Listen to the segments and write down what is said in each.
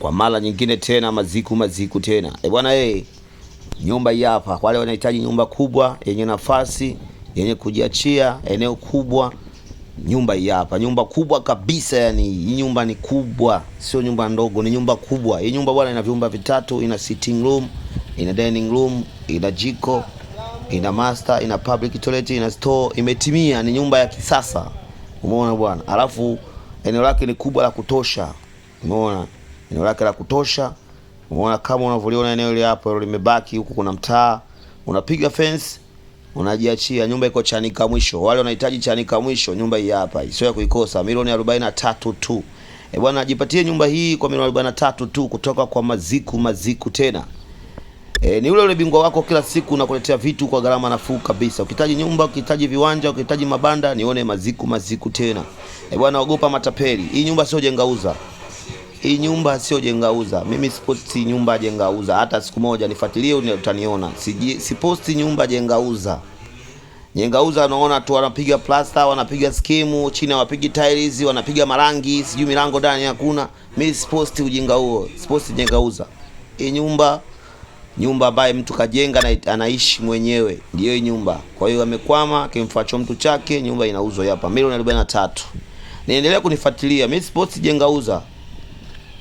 Kwa mara nyingine tena, Maziku Maziku tena. E bwana eh, nyumba hii hapa. Wale wanahitaji nyumba kubwa yenye nafasi yenye kujiachia, eneo kubwa, nyumba hii hapa, nyumba kubwa kabisa. Yani hii nyumba ni kubwa, sio nyumba ndogo, ni nyumba kubwa. Hii nyumba bwana, ina vyumba vitatu, ina sitting room, ina dining room, ina jiko, ina master, ina public toilet, ina store, imetimia. Ni nyumba ya kisasa, umeona bwana. Alafu eneo lake ni kubwa la kutosha, umeona eneo lake la kutosha, umeona kama unavyoliona eneo ile hapo limebaki. Huku kuna mtaa, unapiga fence unajiachia. Nyumba iko Chanika mwisho. Wale wanahitaji Chanika mwisho, nyumba hii hapa, sio ya kuikosa, milioni 43 tu. E bwana, jipatie nyumba hii kwa milioni 43 tu kutoka kwa Maziku Maziku tena. E, ni ule ule bingwa wako kila siku nakuletea vitu kwa gharama nafuu kabisa. Ukihitaji nyumba, ukihitaji viwanja, ukihitaji mabanda, nione Maziku Maziku tena. E bwana, ogopa matapeli. Hii nyumba sio jengauza. Hii nyumba sio jengauza. Mimi siposti nyumba jengauza hata siku moja. Nifuatilie utaniona. Siposti nyumba jengauza. Jengauza naona tu wanapiga plaster, wanapiga skimu, chini hawapigi tiles, wanapiga marangi, sijui milango ndani hakuna. Mimi siposti ujinga huo. Siposti jengauza. Hii nyumba, nyumba ambaye mtu kajenga na anaishi mwenyewe, ndiyo hii nyumba. Kwa hiyo amekwama, kimfuacho mtu chake, nyumba inauzwa hapa milioni 43. Niendelea kunifuatilia. Mimi siposti jengauza.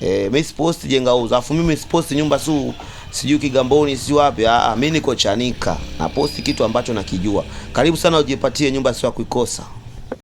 Mimi siposti jengauza. Alafu mimi siposti nyumba su sijui Kigamboni sijui wapi. Ah, mimi niko Chanika. Na posti kitu ambacho nakijua. Karibu sana ujipatie nyumba sio ya kuikosa.